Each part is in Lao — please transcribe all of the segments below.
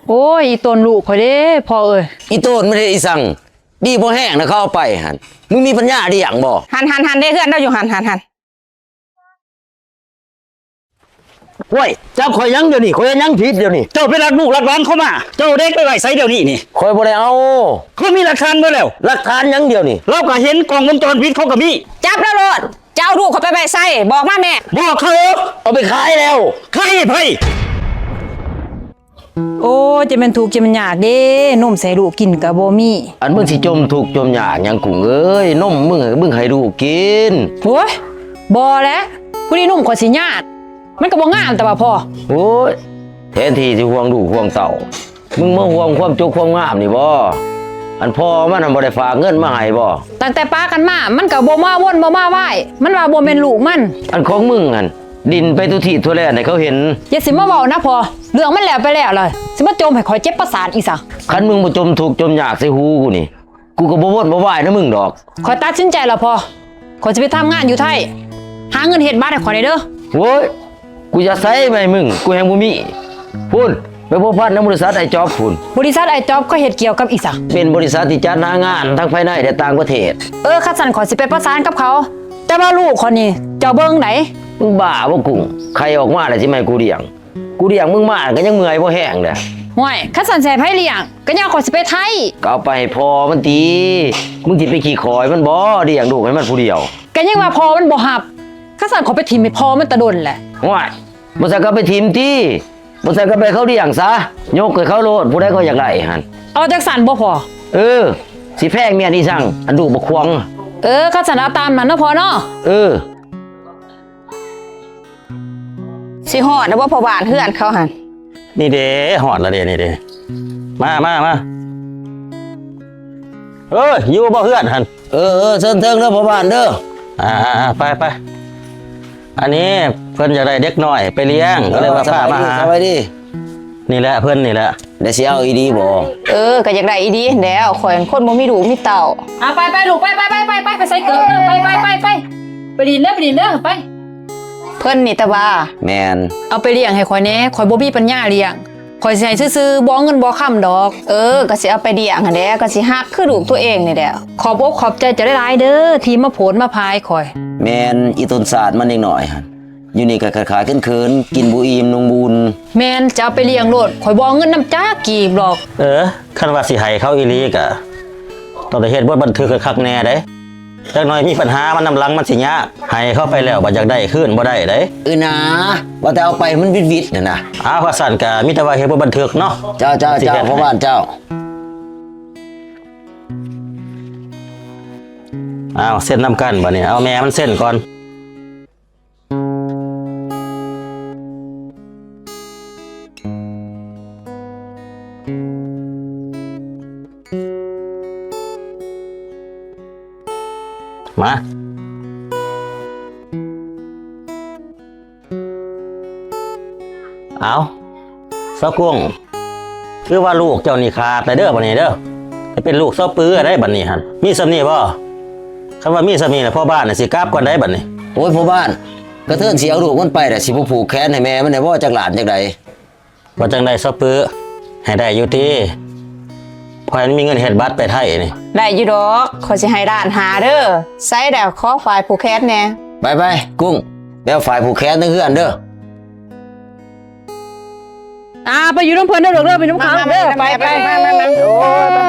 ໂອ້ຍ ອີ່ຕົນລູກຂ້ອຍເດ້ພໍ່ເອີຍ. ອີ່ຕົນມັນເຮັດອີ່ສັງ? ດີພໍແຮງນະ ເຂົາເອົາໄປຫັ້ນ. ມຶງມີປັນຍາລ້ຽງບໍ່? ຫັ້ນໆໆ ເດ້ ເຮືອນລາວຢູ່ຫັ້ນໆໆ. ໂອ້ຍ ຈັບຂ້ອຍຫຍັງດຽວນີ້? ຂ້ອຍເຮັດຫຍັງຜິດດຽວນີ້? ເຈົ້າໄປລັກລູກລັກຫຼານເຂົາມາ, ເຈົ້າເດັກໄປໄວ້ໃສດຽວນີ້ນີ້? ຂ້ອຍບໍ່ໄດ້ເອົາ. ຂ້ອຍມີຫຼັກຖານເບິດແລ້ວ. ຫຼັກຖານຫຍັງດຽວນີ້? ລາວກໍເຫັນ ກ້ອງວົງຈອນປິດເຂົາກໍມີ. ຈັບລາວໂລດ. ເຈົ້າເອົາລູກຂ້ອຍໄປໄວ້ໃສ? ບອກມາແມ່. ບອກເຂົາ. ເອົາໄປຂາຍແລ້ວ. ຂາຍໃຫ້ໃຜ? ໂອ້ຍ ຈະແມ່ນທຸກຈະແມ່ນຍາກເດ້, ນົມໃຫ້ລູກກິນກໍບໍ່ມີ. ອັນມຶງຊິຈົ່ມທຸກຈົ່ມຍາກຫຍັງກຸ້ງເອີຍ? ນົມມຶງ ມຶງໃຫ້ລູກກິນ. ໂອ້ຍ ບໍ່ແຫຼະ, ຜູ້ທີ່ນົມຂ້ອຍຊິຍາດ, ມັນກໍບໍ່ງາມແຕ່ວ່າພໍ່. ໂອ້ຍ ແທນທີ່ຊິຫ່ວງລູກຫ່ວງເຕົ້າ, ມຶງມາຫ່ວງຄວາມຈົກຄວາມງາມນີ້ບໍ? ອັນພໍ່ມັນຫັ້ນບໍ່ໄດ້ຝາກເງິນມາໃຫ້ບໍ? ຕັ້ງແຕ່ປະກັນມາ ມັນກໍບໍ່ມາວົນບໍ່ມາວາຍ, ມັນວ່າບໍ່ແມ່ນລູກມັນ. ອັນຂອງມຶງຫັ້ນ ດິນໄປທົ່ວທີບທົ່ວແດນໃຫ້ເຂົາເຫັນ. ຢ່າຊິມາເວົ້ານະພໍ່, ເລື່ອງມັນແລ້ວໄປແລ້ວລະ, ຊິມາຈົ່ມໃຫ້ຂ້ອຍເຈັບປະສາດອີກຊະ. ຄັນມຶງບໍ່ຈົ່ມທຸກຈົ່ມຍາກໃສ່ຫູກູນີ້, ກູກໍບໍ່ວົນບໍ່ວາຍນຳມຶງດອກ. ຂ້ອຍຕັດສິນໃຈແລ້ວພໍ່, ຂ້ອຍຊິໄປທຳງານຢູ່ໄທ, ຫາເງິນເຮັດບັດໃຫ້ຂ້ອຍແດ່ເດີ. ໂອ້ຍ ກູຈະໃສມາໃຫ້ມຶງ, ກູແຮ່ງບໍ່ມີ. ພຸ້ນ ໄປພົວພັນນຳບໍລິສັດອ້າຍຈອບພຸ້ນ. ບໍລິສັດອ້າຍຈອບເຂົາເຮັດກ່ຽວກັບອີ່ຫຍັງ? ເປັນບໍລິສັດທີ່ຈັດຫາງານທັງພາຍໃນ ແລະ ຕ່າງປະເທດ. ເອີ ຄັນຊັ້ນຂ້ອຍຊິໄປປະສານກັບເຂົາ, ແຕ່ວ່າລູກຂ້ອຍນີ້ເຈົ້າເບິ່ງໃດ. ມຶງບ້າບໍ່ກຸ້ງ? ໄຂ່ອອກມາແລ້ວຊິມາໃຫ້ກູລ້ຽງ? ກູລ້ຽງມຶງມາກໍຍັງເມື່ອຍບໍ່ແຮງເດ້. ຫ້ວຍ ຄັນຊັ້ນຊິໃຫ້ໃຜລ້ຽງ? ກໍຍາມຂ້ອຍຊິໄປໄທ. ກໍເອົາໄປໃຫ້ພໍ່ມັນຕິ. ມຶງຊິໄປຂີ້ຂ້ອຍມັນບໍ? ລ້ຽງລູກໃຫ້ມັນຜູ້ດຽວ. ກໍຍັງວ່າພໍ່ມັນບໍ່ຮັບ. ຄັນຊັ້ນຂ້ອຍໄປຖິ້ມໃຫ້ພໍ່ມັນແຕ່ດົນແຫຼະ. ຫ້ວຍ ບໍ່ຊັ້ນກໍໄປຖິ້ມຕິ, ບໍ່ຊັ້ນກໍໄປໃຫ້ເຂົາລ້ຽງຊະ, ຍົກໃຫ້ເຂົາໂລດ, ຜູ້ໃດເຂົາຢາກໄດ້ຫັ້ນ. ເອົາຈັ່ງຊັ້ນບໍ່ພໍ່? ເອີ ຊິແພງແມ່ນອີ່ສັງ, ອັນລູກບັກຂວາງ. ເອີ ຄັນຊັ້ນເອົາຕາມນັ້ນເນາະພໍ່ເນາະ. ເອີ. ຊິຮອດແລ້ວບໍ່ພໍ່ບ້ານເຮືອນເຂົາຫັ້ນ? ນີ້ເດ້ ຮອດແລ້ວເດ້ ນີ້ເດ້. ມາ ມາ ມາ. ເອີ ຢູ່ບໍ່ເຮືອນຫັ້ນ? ເອີ ເອີ ເຊີນເທິງເດີພໍ່ບ້ານເດີ. ອ່າໆໆ ໄປ ໄປ. ອັນນີ້ເພິ່ນຢາກໄດ້ເດັກນ້ອຍໄປລ້ຽງ ເອີ ກໍເລີຍວ່າພາມາຫາ. ສະບາຍດີ ສະບາຍດີ. ນີ້ແຫຼະ ເພິ່ນນີ້ແຫຼະ. ແລ້ວຊິເອົາອີ່ຫຼີບໍ່? ເອີ ກໍຢາກໄດ້ອີ່ຫຼີຫັ້ນແຫຼ້ວ, ຂ້ອຍຫັ້ນຄົນບໍ່ມີລູກມີເຕົ້າ. ອ່າ ໄປໆລູກ ໄປໆໆໆ ໄປໃສ່ເກີບເດີ ໄປໆໆໆ ໄປຫຼິ້ນເດີ ໄປຫຼິ້ນເດີ ໄປ. ເພິ່ນນີ້ຕາຫວາ. ແມ່ນ. ເອົາໄປລ້ຽງໃຫ້ຂ້ອຍແດ່, ຂ້ອຍບໍ່ມີປັນຍາລ້ຽງ. ຂ້ອຍຊິໃຫ້ຊື່ໆ ບໍ່ເອົາເງິນບໍ່ຄຳດອກ. ເອີ ກໍຊິເອົາໄປລ້ຽງຫັ້ນແຫຼະ, ກໍຊິຮັກຄືລູກຕົວເອງນີ້ແຫຼະ. ຂອບອົກຂອບໃຈເຈົ້າຫຼາຍໆເດີ ທີ່ມາໂຜດມາພາຍຂ້ອຍ. ແມ່ນ, ອີ່ຕົນສາດມັນເດັກນ້ອຍຫັ້ນ ຢູ່ນີ້ກໍຂາດໆເຂີນໆ ກິນບໍ່ອີ່ມນຸ່ງບຸ່ນ. ແມ່ນ, ຈະເອົາໄປລ້ຽງໂລດ, ຂ້ອຍບໍ່ເອົາເງິນນຳຈັກກີບດອກ. ເອີ, ຄັນວ່າຊິໃຫ້ເຂົາອີ່ຫຼີກໍຕ້ອງໄດ້ເຮັດບົດບັນທຶກຄັກໆແດ່ເດ້. ຈັກໜ້ອຍມີບັນຫາມານຳຫຼັງມັນຊິຍາກ, ໃຫ້ເຂົາໄປແລ້ວບັດຢາກໄດ້ຄືນບໍ່ໄດ້ເດ້. ເອີນາ, ວ່າແຕ່ເອົາໄປມັນວິດໆຫັ້ນນະ. ອ້າວ, ວ່າຊັ້ນກໍມີແຕ່ວ່າເຮັດບົດບັນທຶກເນາະ. ເຈົ້າ, ເຈົ້າ, ເຈົ້າ, ພໍ່ບ້ານເຈົ້າ. ອ້າວ, ເຊັນນຳກັນບັດນີ້. ເອົາແມ່ມັນເຊັນກ່ອນ. ມາ. ເອົາ, ສາວກຸ້ງ, ຄືວ່າລູກເຈົ້ານີ້ຂາດແລ້ວເດີບັດນີ້ເດີ. ຈະເປັນລູກສາວປືໄດ໋ບັດນີ້ຫັ້ນ. ມີສ່ຳນີ້ບໍ່? ຄັນວ່າມີສ່ຳນີ້ແລ້ວ ພໍ່ບ້ານຊິກັບກ່ອນໄດ໋ບັດນີ້. ໂອ້ຍ, ພໍ່ບ້ານ, ກະເທີນຊິເອົາລູກມັນໄປແລ້ວ ຊິບໍ່ຜູກແຂນໃຫ້ແມ່ມັນແດ່ບໍ່? ຈັກລ້ານຈັກໃດ? ວ່າຈັ່ງໃດສາວປື, ໃຫ້ໄດ້ຢູ່ຕິ? ຂ້ອຍມີເງິນເຮັດບັດໄປໄທນີ້. ໄດ້ຢູ່ດອກ, ຂ້ອຍຊິໃຫ້ລ້ານຫ້າເດີ. ໃສແດ່ ຂໍຝ້າຍຜູກແຂນແດ່. ໄປໆ, ກຸ້ງ, ໄປເອົາຝ້າຍຜູກແຂນໃນເຮືອນເດີ. ອ່າ, ໄປຢູ່ນຳເພິ່ນເດີລູກເດີ, ໄປນຳເຂົາເດີ. ໄປໆໆ. ໂອ້ຍ.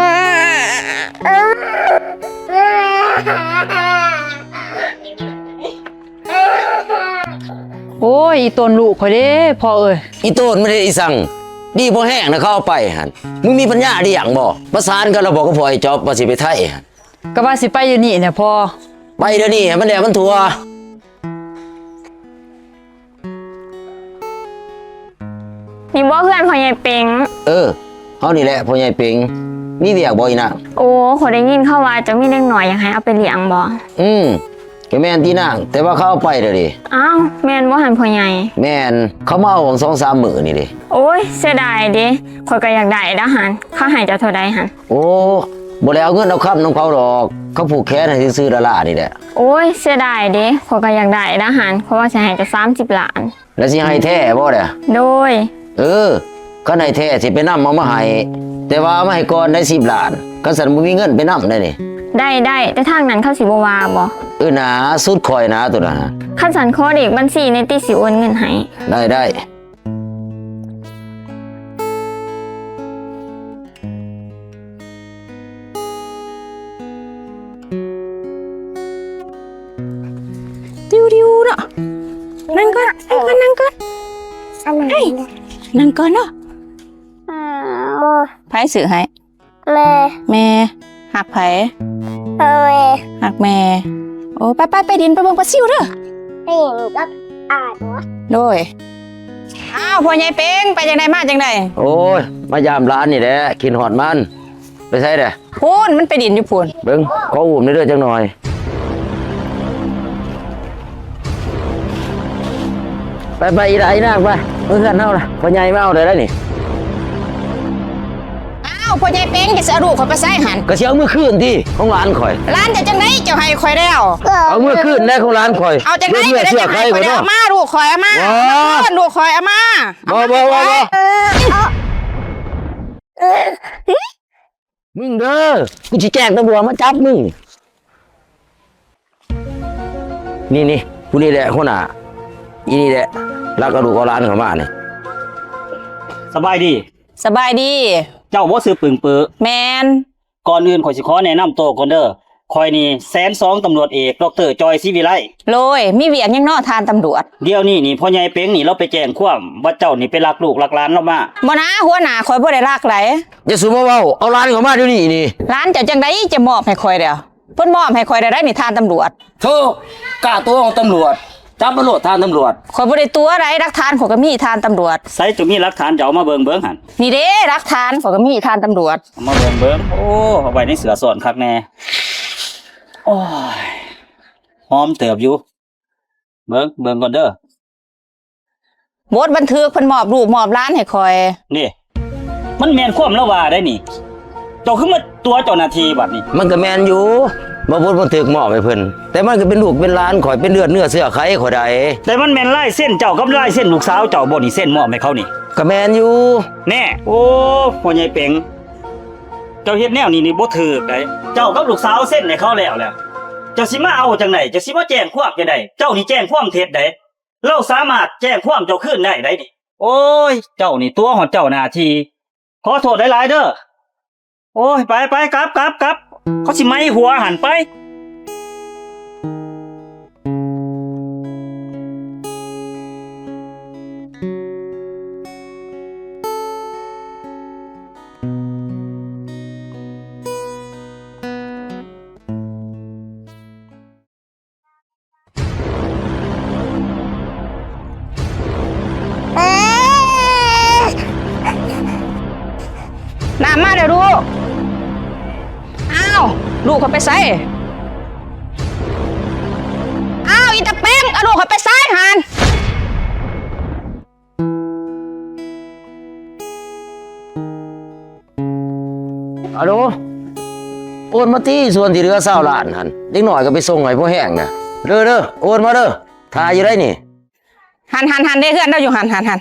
ໂອ້ຍ, ອີ່ຕົນລູກຂ້ອຍເດ້ ພໍ່ເອີຍ. ອີ່ຕົນມັນເຮັດອີ່ສັງ? ດີພໍແຮງນະ ເຂົາເອົາໄປຫັ້ນ. ມຶງມີປັນຍາລ້ຽງບໍ່? ປະສານກັນແລ້ວບໍ່ກັບພໍ່ໄອ້ຈອບວ່າຊິໄປໄທຫັ້ນ? ກໍວ່າຊິໄປດຽວນີ້ແຫຼະພໍ່. ໄປດຽວນີ້ໃຫ້ມັນແລ້ວມັນທົ່ວ. ນີ້ບໍ່ເຮືອນພໍ່ໃຫຍ່ເປັງ? ເອີ, ເຮົານີ້ແຫຼະພໍ່ໃຫຍ່ເປັງ. ມີວຽກບໍ່ອີ່ນາງ? ໂອ້, ຂ້ອຍໄດ້ຍິນເຂົາວ່າເຈົ້າມີເດັກນ້ອຍ ຢາກໃຫ້ເອົາໄປລ້ຽງບໍ່? ອືມ, ກໍແມ່ນຕິນາງ, ແຕ່ວ່າເຂົາເອົາໄປແລ້ວເດ. ອ້າວ, ແມ່ນບໍ່ຫັ້ນພໍ່ໃຫຍ່? ແມ່ນ, ເຂົາມາເອົາຫວ່າງສອງສາມມື້ນີ້ເດ. ໂອ້ຍ, ເສຍດາຍເດ, ຂ້ອຍກໍຢາກໄດ້ດາຫັ້ນ. ເຂົາໃຫ້ເຈົ້າເທົ່າໃດຫັ້ນ? ໂອ້, ບໍ່ໄດ້ເອົາເງິນເອົາຄຳນຳເຂົາດອກ. ເຂົາຜູກແຂນໃຫ້ຊື່ໆ ລ້າໆນີ້ແຫຼະ. ໂອ້ຍ, ເສຍດາຍເດ, ຂ້ອຍກໍຢາກໄດ້ດາຫັ້ນ. ຂ້ອຍວ່າຊິໃຫ້ເຈົ້າສາມສິບລ້ານ. ແລ້ວຊິໃຫ້ແທ້ບໍ່ແຫຼະ? ໂດຍ. ເອີ, ເ ຄັນໃຫ້ແທ້ຊິໄປນຳເອົາມາໃຫ້ ແຕ່ວ່າເອົາມາໃຫ້ກ່ອນໄດ້ສິບລ້ານ ຄັນຊັ້ນບໍ່ມີເງິນໄປນຳໄດ໋ນີ້. ໄດ້ ໄດ້ ແຕ່ທາງນັ້ນເຂົາຊິບໍ່ວ່າບໍ່? ເອີນາ ສຸດຂ້ອຍນາໂຕນັ້ນ. ຄັນຊັ້ນຂໍເລກບັນຊີແດ່ຕິ ຊິໂອນເງິນໃຫ້. ໄດ້ ໄດ້. ຕິວໆ ເນາະ ນັ່ງກ່ອນ ນັ່ງກ່ອນ ນັ່ງກ່ອນ ອັນນັ້ນ ເຮີ້ຍ ນັ່ງກ່ອນເນາະ. ອືມ ໃຜຊື້ໃຫ້? ແມ່. ແມ່ ຮັກໃຜ? ແມ່. ຮັກແມ່. ໂອ້ ໄປໆ ໄປດິນ ໄປເບິ່ງປາຊິວເດີ. ໄປດິນກັບອາໂຕ. ໂດຍ. ອ້າວ ພໍ່ໃຫຍ່ເປັງ ໄປຈັ່ງໃດ ມາຈັ່ງໃດ? ໂອ້ຍ ມາຢາມຫຼານນີ້ແຫຼະ ຄິດຮອດມັນ. ໄປໃສແດ່? ພຸ້ນ ມັນໄປດິນຢູ່ພຸ້ນ. ເບິ່ງ ຂໍອຸ້ມແດ່ເດີຈັກໜ່ອຍ. ໄປໆ ອີ່ຫຼ້າ ອີ່ນາງ ໄປ ເມືອເຮືອນເຮົາລະ ພໍ່ໃຫຍ່ມາເອົາໄດ້ນີ້. ອ້າວ ພໍ່ໃຫຍ່ເປັງ ຈະຊິເອົາລູກຂ້ອຍໄປໃສຫັ້ນ? ກະຊິເອົາເມືອຄືນຕິ ຂອງຫຼານຂ້ອຍ. ຫຼານເຈົ້າຈັ່ງໃດ ເຈົ້າໃຫ້ຂ້ອຍແລ້ວ. ເອົາເມືອຄືນແດ່ຂອງຫຼານຂ້ອຍ. ເອົາຈັ່ງໃດ ເອົາມາ ລູກຂ້ອຍເອົາມາ. ບໍ່ ບໍ່ ບໍ່ ບໍ່ ເອົາມາ. ມຶງເດີ ກູຊິແຈ້ງຕຳຫຼວດມາຈັບມຶງ. ນີ້ໆ ຜູ້ນີ້ແຫຼະຫົວໜ້າ ອີ່ນີ້ແຫຼະ ລັກເອົາລູກເອົາຫຼານເຂົ້າມານີ້. ສະບາຍດີ. ສະບາຍດີ. ເຈົ້າບໍ່ຊື່ປຶງເປີ? ແມ່ນ. ກ່ອນອື່ນຂ້ອຍຊິຂໍແນະນຳໂຕກ່ອນເດີ. ຂ້ອຍນີ້ແສນສອງ ຕຳຫຼວດເອກ ດອກເຕີ ຈອຍ ສີວິໄລ. ໂລຍ ມີວຽກຫຍັງເນາະທ່ານຕຳຫຼວດ? ດຽວນີ້ນີ້ ພໍ່ໃຫຍ່ເປັງນີ້ລາວໄປແຈ້ງຄວາມວ່າເຈົ້ານີ້ໄປລັກລູກລັກຫຼານລາວມາ. ບໍ່ນາ ຫົວໜ້າ ຂ້ອຍບໍ່ໄດ້ລັກໃດ. ຢ່າສູ່ມາເວົ້າ ເອົາຫຼານເຂົ້າມາດຽວນີ້ນີ້. ຫຼານເຈົ້າຈັ່ງໃດຈະມອບໃຫ້ຂ້ອຍແລ້ວ? ເພິ່ນມອບໃຫ້ຂ້ອຍແລ້ວໃດນີ້ທ່ານຕຳຫຼວດ. ໂທ້ ກ້າຕົວະຂອງຕຳຫຼວດ ຈັບມາໂລດທ່ານຕຳຫຼວດ. ຂ້ອຍບໍ່ໄດ້ຕົວະໃດ ຫຼັກຖານຂ້ອຍກໍມີທ່ານຕຳຫຼວດ. ໃສ ເຈົ້າມີຫຼັກຖານ ເຈົ້າເອົາມາເບິ່ງເບິ່ງຫັ້ນ. ນີ້ເດ້ ຫຼັກຖານຂ້ອຍກໍມີທ່ານຕຳຫຼວດ. ເອົາມາເບິ່ງເບິ່ງ. ໂອ້ ເອົາໄວ້ໃນເສື້ອຊ້ອນຄັກແນ່. ໂອ້ຍ ຫອມເຕີບຢູ່. ເບິ່ງ ເບິ່ງກ່ອນເດີ. ບົດບັນທຶກເພິ່ນມອບລູກມອບຫຼານໃຫ້ຂ້ອຍ. ນີ້ ມັນແມ່ນຄວາມລາວວ່າໄດ໋ນີ້. ເຈົ້າຄືມາຕົວະເຈົ້າໜ້າທີ່ບັດນີ້? ມັນກໍແມ່ນຢູ່ ວ່າບົດບັນທຶກມອບໃຫ້ເພິ່ນ ແຕ່ມັນກໍເປັນລູກເປັນຫຼານຂ້ອຍ ເປັນເລືອດເນື້ອເຊື້ອໄຂຂ້ອຍໃດ໋. ແຕ່ມັນແມ່ນລາຍເຊັນເຈົ້າກັບລາຍເຊັນລູກສາວເຈົ້າບໍ່ນີ້ ເຊັນມອບໃຫ້ເຂົານີ້? ກໍແມ່ນຢູ່. ແນ່ ໂອ້ ພໍ່ໃຫຍ່ເປັງ ເຈົ້າເຮັດແນວນີ້ນີ້ບໍ່ຖືກໃດ໋. ເຈົ້າກັບລູກສາວເຊັນໃຫ້ເຂົາແລ້ວແຫຼະ ເຈົ້າຊິມາເອົາຈັ່ງໃດ? ເຈົ້າຊິມາແຈ້ງຄວາມຈັ່ງໃດ? ເຈົ້ານີ້ແຈ້ງຄວາມເທັດໃດ໋. ລາວສາມາດແຈ້ງຄວາມເຈົ້າຄືນໄດ້ໃດ໋ນີ້. ໂອ້ຍ ເຈົ້ານີ້ຕົວະຮອດເຈົ້າໜ້າທີ່. ຂໍໂທດຫຼາຍໆເດີ. ໂອ້ຍ ໄປໆ ກັບ ກັບ ກັບ ເຂົາຊິໄໝຫົວຫັ້ນ ໄປ. ນ້ຳມາແລ້ວລູກ. ອ້າວ ລູກຂ້ອຍໄປໃສ? ອ້າວ ອີຕາເປັງ ເອົາລູກຂ້ອຍໄປໃສຫັ້ນ? ອາໂລ ໂອນມາຕິ ສ່ວນທີ່ເຫຼືອຊາວລ້ານຫັ້ນ ເດັກນ້ອຍກໍໄປສົ່ງໃຫ້ພໍແຮງນະ ເດີ ເດີ ໂອນມາເດີ ຖ້າຢູ່ໃດນີ້. ຫັ້ນ ຫັ້ນ ຫັ້ນເດ້ ເຮືອນລາວຢູ່ຫັ້ນ ຫັ້ນ ຫັ້ນ.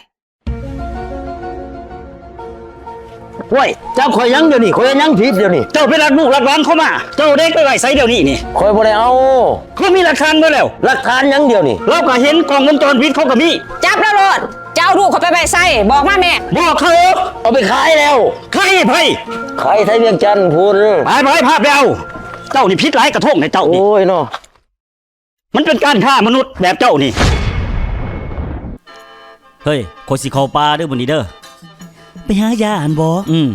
ໂອ້ຍ ຈັບຂ້ອຍຫຍັງດຽວນີ້ ຂ້ອຍເຮັດຫຍັງຜິດດຽວນີ້? ເຈົ້າໄປລັກລູກລັກຫຼານເຂົາມາ ເຈົ້າເດັກໄປໄວ້ໃສດຽວນີ້ນີ້? ຂ້ອຍບໍ່ໄດ້ເອົາ. ເຂົາມີຫຼັກຖານເບິດແລ້ວ. ຫຼັກຖານຫຍັງດຽວນີ້? ລາວກໍເຫັນກ້ອງວົງຈອນປິດ ເຂົາກໍມີ. ຈັບລາວໂລດ. ເຈົ້າເອົາລູກຂ້ອຍໄປໄວ້ໃສ? ບອກມາແມ່. ບອກເຂົາ. ເອົາໄປຂາຍແລ້ວ. ຂາຍໃຫ້ໃຜ? ຂາຍໄທວຽງຈັນພຸ້ນ. ໄປໆ ພາໄປເອົາ. ເຈົ້ານີ້ຜິດຫຼາຍກະທົງໃນເຈົ້ານີ້. ໂອ້ຍເນາະ. ມັນເປັນການຄ້າມະນຸດແບບເຈົ້ານີ້. ເຮີ້ຍ ຂ້ອຍຊິເຂົ້າປ່າເດີມື້ນີ້ເດີ. ໄປຫາຢາຫັ້ນບໍ? ອືມ.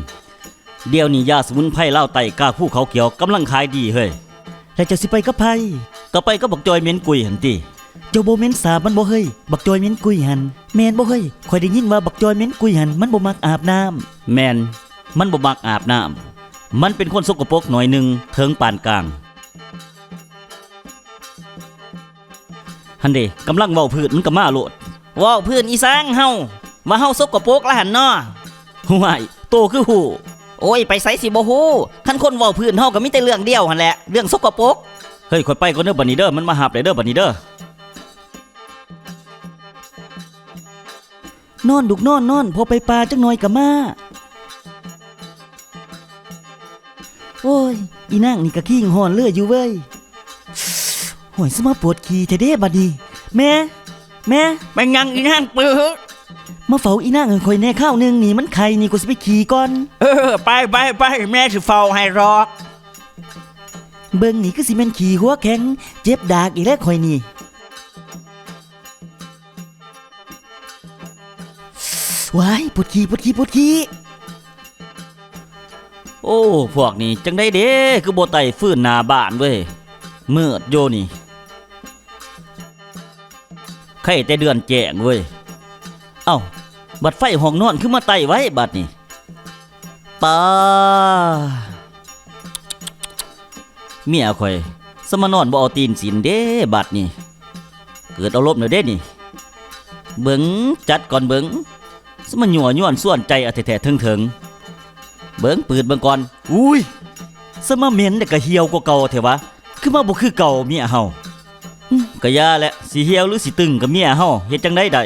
ດຽວນີ້ຢາສະໝຸນໄພລາວໃຕ້ ກາກພູເຂົາຂຽວ ກຳລັງຂາຍດີເຮີ້ຍ. ແລ້ວເຈົ້າຊິໄປກັບໃຜ? ກໍໄປກັບບັກຈ່ອຍເໝັນກຸຍຫັ້ນຕິ. ເຈົ້າບໍ່ເໝັນສາບມັນບໍເຮີ້ຍ? ບັກຈ່ອຍເໝັນກຸຍຫັ້ນ. ແມ່ນບໍ່ເຮີ້ຍ? ຂ້ອຍໄດ້ຍິນວ່າບັກຈ່ອຍເໝັນກຸຍຫັ້ນ ມັນບໍ່ມັກອາບນ້ຳ. ແມ່ນ, ມັນບໍ່ມັກອາບນ້ຳ. ມັນເປັນຄົນສົກກະປົກໜ້ອຍໜຶ່ງ ເຖິງປານກາງ. ຫັ້ນເດ ກຳລັງເວົ້າພື້ນ ມັນກໍມາໂລດ. ເວົ້າພື້ນອີສັງເຮົາ ວ່າເຮົາສົກກະປົກລະຫັ້ນເນາະ. ຫ້ວຍ ໂຕຄືຮູ້? ໂອ້ຍ ໄປໃສຊິບໍ່ຮູ້? ຄັນຄົນເວົ້າພື້ນເຮົາກໍມີແຕ່ເລື່ອງດຽວຫັ້ນແຫຼະ ເລື່ອງສົກກະປົກ. ເຮີ້ຍ ຂ້ອຍໄປກ່ອນເດີບັດນີ້ເດີ ມັນມາຮັບແລ້ວເດີບັດນີ້ເດີ. ນອນລູກນອນ ນອນ ພໍ່ໄປປ່າຈັກໜ່ອຍກໍມາ. ໂອ້ຍ ອີນາງນີ້ກໍຂີ້ງຫ້ອນເລີຍຢູ່ເວີຍ. ໂອ້ຍ ສະມາປວດຂີ້ແທ້ເດ້ບັດນີ້. ແມ່ ແມ່. ແມ່ນຫຍັງອີນາງປຶ? ມາເຝົ້າອີນາງໃຫ້ຂ້ອຍແດ່ຄາວໜຶ່ງນີ້ ມັນໄຂ້ນີ້ ຂ້ອຍຊິໄປຂີ້ກ່ອນ. ເອີ ໄປ ໄປ ໄປ ແມ່ຊິເຝົ້າໃຫ້ດອກ. ເບິ່ງນີ້ຄືຊິແມ່ນຂີ້ຫົວແຂງ ເຈັບດາກອີກແລ້ວຂ້ອຍນີ້. ວ້າຍ ປວດຂີ້ ປວດຂີ້ ປວດຂີ້. ໂອ້ ພວກນີ້ຈັ່ງໃດເດ້ ຄືບໍ່ໄຕ້ຟືນໜ້າບ້ານເວີຍ ມືດຢູ່ນີ້. ໄຂ້ແຕ່ເດືອນແຈ້ງເວີຍ. ເອົ້າ ບັດໄຟຫ້ອງນອນຄືມາໄຕ້ໄວ້ບັດນີ້. ປາ ເມຍຂ້ອຍ ສະມານອນບໍ່ເອົາຕີນສີນເດ້ບັດນີ້. ເກີດອາລົມແລ້ວເດ້ນີ້. ເບິ່ງ ຈັດກ່ອນເບິ່ງ ສະມາຍົວະຍວນຊວນໃຈເອົາແທ້ໆເຖິງໆ. ເບິ່ງ ປືດເບິ່ງກ່ອນ. ອຸ້ຍ ສະມາເໝັນແລ້ວກະຫ່ຽວກວ່າເກົ່າແທ້ວະ. ຄືມາບໍ່ຄືເກົ່າເມຍເຮົາ. ອື ກະຢ່າແຫຼະ ຊິຫ່ຽວຫຼືຊິຕຶງກະເມຍເຮົາ ເຮັດຈັ່ງໃດໄດ້.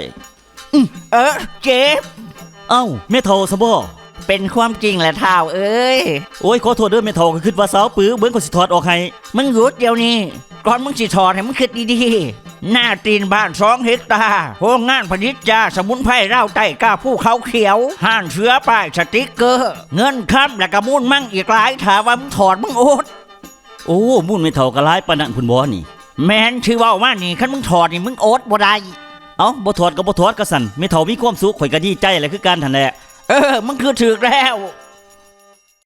ອື ເອີ ເຈັບ. ເອົ້າ ແມ່ເຖົ້າຊະບໍ? ເປັນຄວາມຈິງແຫຼະທ້າວເອີຍ. ໂອ້ຍ ຂໍໂທດເດີແມ່ເຖົ້າ ຂ້ອຍຄິດວ່າຊາວປຶ ເບິ່ງ ຂ້ອຍຊິຖອດອອກໃຫ້. ມຶງຢຸດດຽວນີ້ ກ່ອນມຶງຊິຖອດໃຫ້ມຶງຄິດດີໆ. ໜ້າຕີນບ້ານສອງເຮັກຕາ, ໂຮງງານຜະລິດຢາສະໝຸນໄພລາວໃຕ້ ກ້າພູເຂົາຂຽວ, ຮ້ານເສືອ ປ້າຍສະຕິກເກີ, ເງິນຄຳ ແລະກະມູນມັງອີກຫຼາຍ, ຖ້າວ່າມຶງຖອດ ມຶງອົດ. ໂອ້ ມູນແມ່ເຖົ້າກະຫຼາຍປານນັ້ນພຸ້ນບໍນີ້? ແມ່ນ, ຊິເວົ້າມານີ້ ຄັນມຶງຖອດນີ້ ມຶງອົດບໍ່ໄດ້. ເອົ້າ ບໍ່ຖອດກະບໍ່ຖອດກະຊັ້ນ, ແມ່ເຖົ້າມີຄວາມສຸກ ຂ້ອຍກະດີໃຈແຫຼະຄືກັນຫັ້ນແຫຼະ. ເອີ ມຶງຄືຖືກແລ້ວ.